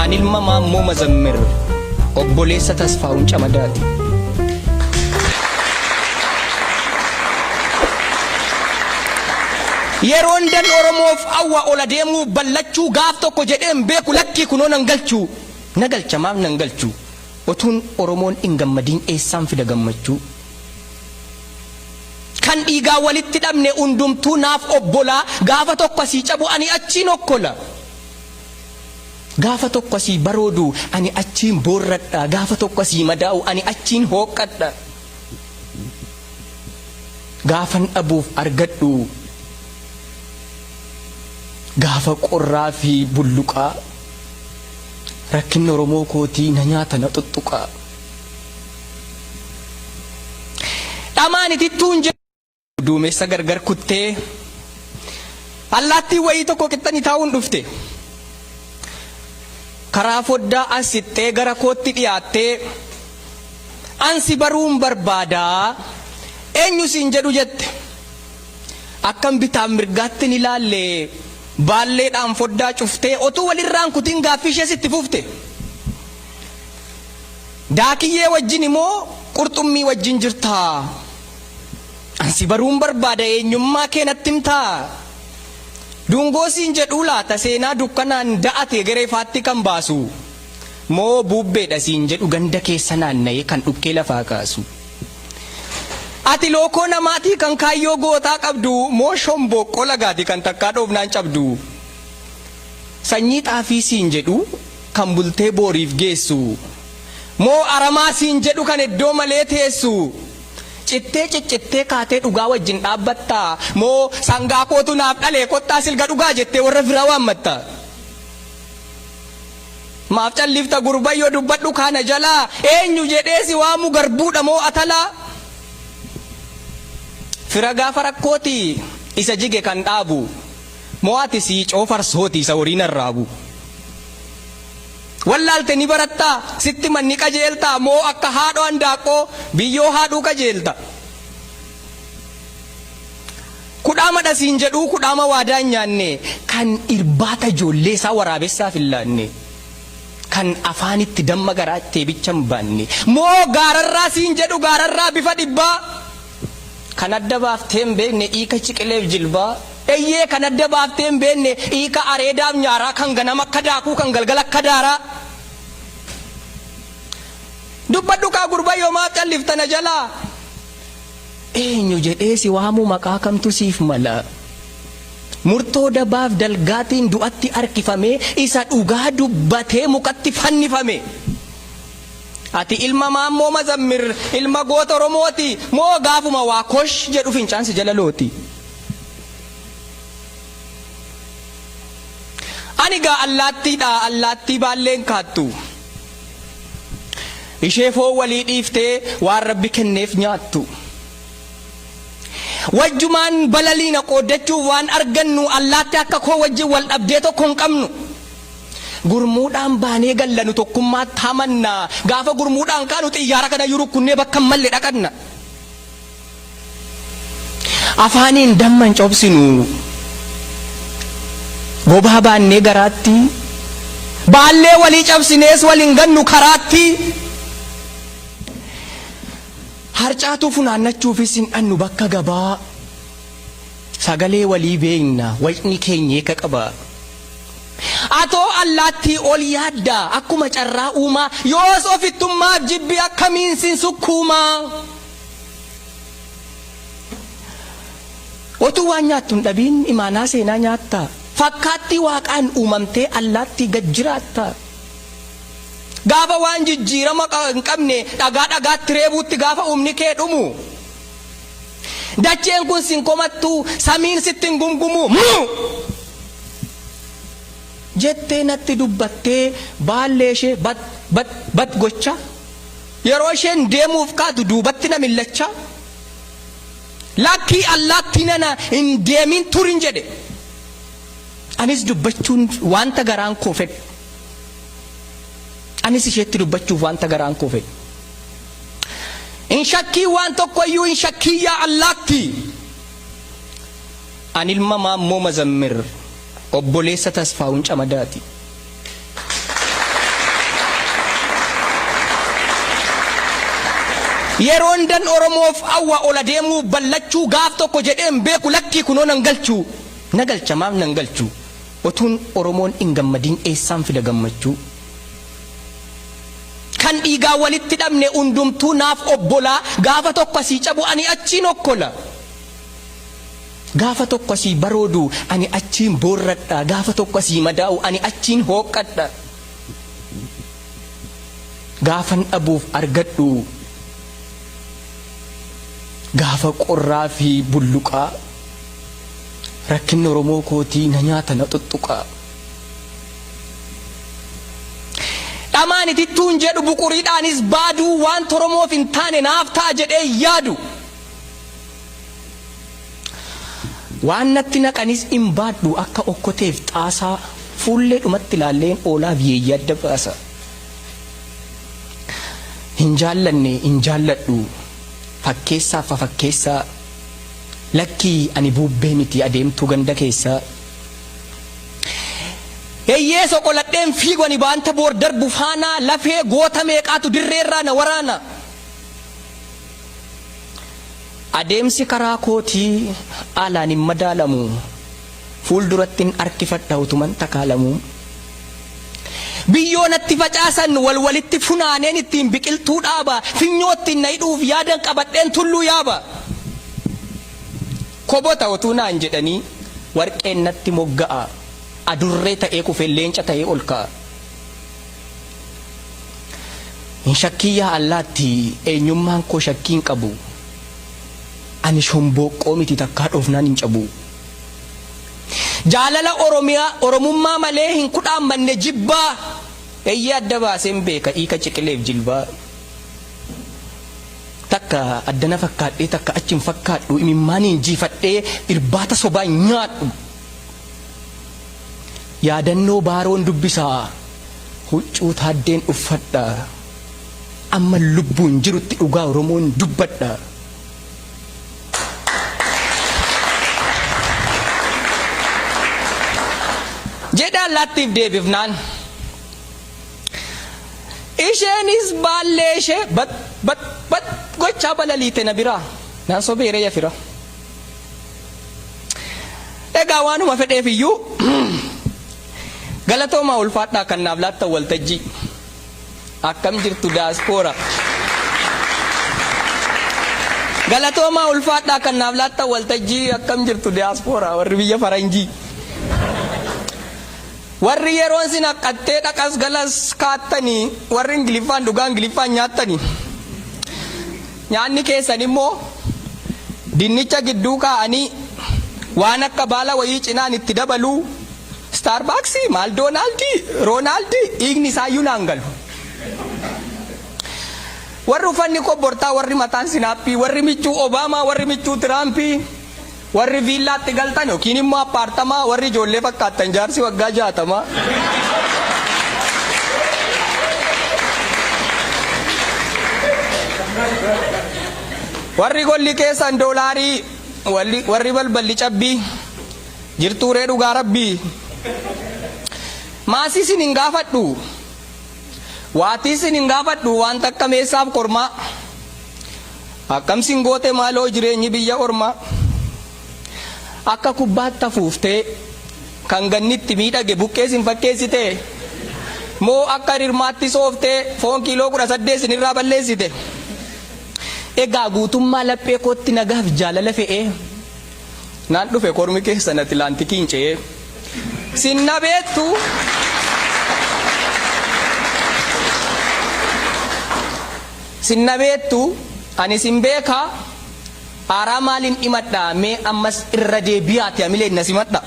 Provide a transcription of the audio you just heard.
An ilma Maammoo Mazammir, obboleessa Tasfaa'uun Camadaati. Yeroon dan Oromoof awwa ol adeemuu ballachuu gaaf tokko jedheen beeku lakkii kunoo nan galchuu. Na galcha maaf nan galchu? Otuun Oromoon hin gammadiin eessaan fida gammachuu? Kan dhiigaan walitti dhabne hundumtuu naaf obbolaa gaafa tokko asii cabu ani achiin okkola. Gaafa tokko asii baroodu ani achiin boorradha gaafa tokko asii madaa'u ani achiin hooqqadha. Gaafan dhabuuf argadhu gaafa qorraa fi bulluqaa rakkinni Oromoo kootii na nyaata na xuxxuqaa. Dhamaan itittuun jedhu duumessa gargar kuttee allaattiin wayii tokko qixxani taa'uun dhufte. Karaa foddaa as siqxee gara kootti dhiyaattee an si baruun barbaadaa eenyu siin jedhu jette. Akkan bitaaf mirgaatti hin ilaalle baalleedhaan foddaa cuftee otuu walirraan kutin gaaffii ishees itti fufte. Daakiyyee wajjini moo qurxummii wajjin jirtaa? An si baruun barbaada eenyummaa kee natti himtaa? Dungoo siin jedhuu laata seenaa dukkanaan da'ate gara ifaatti kan baasu? Moo buubbeedha siin jedhu ganda keessa naanna'ee kan dhukkee lafaa kaasu? Ati lookoo namaatii kan kaayyoo gootaa qabdu moo shombooqqoo lagaati kan takkaa dhoofnaan cabdu? Sanyii xaafii siin jedhu kan bultee booriif geessu Moo aramaa siin jedhu kan iddoo malee teessu Cittee ciccittee kaatee dhugaa wajjin dhaabbatta Moo sangaa kootu naaf dhalee kottaa silga dhugaa jettee warra firaa waammatta Maaf callifta gurbayyo dubbadhu kaa na jalaa Eenyu jedhee si waamu garbuudha moo atalaa Fira gaafa rakkooti isa jige kan dhaabu Moo ati siicoo farsooti isa horiin arraabu? Wallaalte ni barattaa? Sitti himan ni qajeeltaa? Moo akka haadhoo handaaqqoo biyyoo haadhuu kajeelta? Kudhaamadha siin jedhuu kudhaama waadaa hin nyaanne kan irbaata ijoollee isaa waraabessaaf hin laanne kan afaanitti damma garaatti eebicha hin baanne moo gaararraa siin jedhu gaararraa bifa dhibbaa Kan adda baaftee hin beekne hiika ciqileef jilbaa. Eyyee kan adda baaftee hin beekne hiika areedaaf nyaaraa kan ganama akka daakuu kan galgala akka daaraa. Dubbadhu kaa gurbayyoo maaf callifta na jalaa. Eenyu jedhee si waamuu maqaa kamtu siif mala. Murtoo dabaaf dalgaatiin du'atti harkifamee isa dhugaa dubbatee mukatti fannifame. Ati ilma Maammoo Mazammir, ilma goota Oromooti, moo gaafuma waa kosh jedhu fincaan si jala looti? Ani gaa allaattiidha, allaattii baalleen kaattu. Ishee foon walii dhiiftee waan Rabbi kenneef nyaattu. Wajjumaan balaliina qooddachuuf waan argannu allaatti akka koo wajjin wal dhabdee tokko hin qabnu. Gurmuudhaan baanee galla nu tokkummaatti amanna. Gaafa gurmuudhaan kaanu xiyyaara kanayyuu rukkunnee bakka hin malle dhaqanna. Afaaniin damma hin cobsinu. Gobaa baannee garaatti. Baallee walii cabsinees wal hin gannu karaatti. Harcaatuu funaannachuufis hin dhannu bakka gabaa. Sagalee walii beekna wacni keenya hiika qaba. Atoo allaattii ol yaadda akkuma carraa uumaa yoos ofittummaaf jibbi akkamiin sin sukkuumaa. Otuu waan nyaattu hin dhabiin imaanaa seenaa nyaatta. Fakkaattii waaqaan uumamtee allaattii gad jiraatta. Gaafa waan jijjiirama hin qabne dhagaa dhagaatti reebuutti gaafa humni kee dhumu. Dacheen kun sin komattu, samiin sitti hin gumgumu. Muu! Jettee natti dubbattee baallee ishee bat bat bat gochaa yeroo isheen deemuuf kaatu duubatti na millachaa lakkii allaattii nana hin deemin turin jedhe. Anis dubbachuun wanta garaan koo fedhu. Anis isheetti dubbachuuf wanta garaan koo fedhu. Hin shakkiin waan tokkoyyuu hin shakkiin yaa allaattii. An ilma Maammoo Mazammir obboleessa Tasfaahun Camadaati. Yeroon dan Oromoof awwa ola deemuu ballachuu gaaf tokko jedheen beeku lakkii kunoo nan galchuu. Na galcha maaf nan galchuu. Otuun Oromoon hin gammadiin eessaan fida gammachuu. Kan dhiigaa walitti dhabne hundumtuu naaf obbolaa gaafa tokko asii cabu ani achiin okkola. Gaafa tokko asii baroodu ani achiin boorradha gaafa tokko asii madaa'u ani achiin hooqqadha. Gaafan dhabuuf argadhu gaafa qorraa fi bulluqaa rakkinni Oromoo kootii na nyaata na xuxxuqaa. Dhamaan itittuun jedhu buquriidhaanis baaduu waanta Oromoof hin taane naaf ta'a jedhee yaadu. Waan natti naqanis hin baadhu akka okkoteef xaasaa fuullee dhumatti ilaalleen oolaaf yeeyyii adda baasa. Hin jaallanne hin jaalladhu fakkeessaaf fafakkeessaa lakkii ani buubbee miti adeemtuu ganda keessaa. Eyyee soqoladheen fiigu ani baanta boor darbu faanaa lafee goota meeqaatu dirreerraa na waraana. Adeemsi karaa kootii alaan hin madaalamu fuuldurattin harkifadha utuman takaalamuu. Biyyoo natti facaasan wal walitti funaaneen ittiin biqiltuu dhaaba finyoo ittiin na hidhuuf yaadan qabadheen tulluu yaaba. Kobota utuu naan jedhanii warqeen natti mogga'a adurree ta'ee kufeen leenca ta'ee ol ka'a. Hin shakkiin yaa allaatti eenyummaan koo shakkii hin qabu. Ani shombooqqoo miti takkaa dhoofnaan hin cabu. Jaalala Oromiyaa Oromummaa malee hin kudhaammanne jibbaa. Eeyyee adda baaseen beeka hiika ciqileef jilbaa. Takka addana fakkaadhee takka achi hin fakkaadhu imimmaaniin jiifadhee irbaata sobaa hin nyaadhu. Yaadannoo Baaroon dubbisa huccuu Taaddeen uffadha. Amma lubbuun jirutti dhugaa Oromoon dubbadha. Jedhe allaattiif deebifnaan. Isheenis baallee ishee bat bat bat gochaa balaliite na biraa. Naan sobeeree ya fira. Egaa waanuma fedheef iyyuu galatoomaa ulfaadhaa kan naaf laattan waltajjii. Akkam jirtu daaspooraa. Galatoomaa ulfaadhaa kan naaf laattan waltajjii akkam jirtu daaspooraa warri biyya faranjii. Warri yeroon sin haqqattee dhaqas galas kaattanii warri Ingiliffaan dhugaa Ingiliffaan nyaattanii. Nyaanni keessan immoo dinnicha gidduu kaa'anii waan akka baala wayii cinaan itti dabaluu Starbucks McDonald Roonaald dhiigni isaayyuu naan galu. Warri uffanni kobbortaa warri mataan sinaappii warri michuu Obaamaa warri michuu Tiraampii warri viillaatti galtan yookiin immoo appaartamaa warri ijoollee fakkaattan jaarsi waggaa 60. Warri golli keessan doolaarii warri balballi cabbii jirtuuree dhugaa rabbii. Maasii isin hin gaafadhu. Waatii isin hin gaafadhu waan takka meessaaf kormaa. Akkam sin goote maaloo jireenyi biyya ormaa. Akka kubbaatti afuuftee kan ganni itti miidhage buqqee sin fakkeessite. Moo akka rirmaatti sooftee foon kiiloo 18 sinirraa balleessite. Egaa guutummaa laphee kootti nagaaf jaalala fe'ee naan dhufe kormi keessan Atilaantikiin ce'ee. Sin na beektu. Sin na beektu ani sin beeka haaraa maaliin himadha mee ammas irra deebi'aati hamileen na simadha.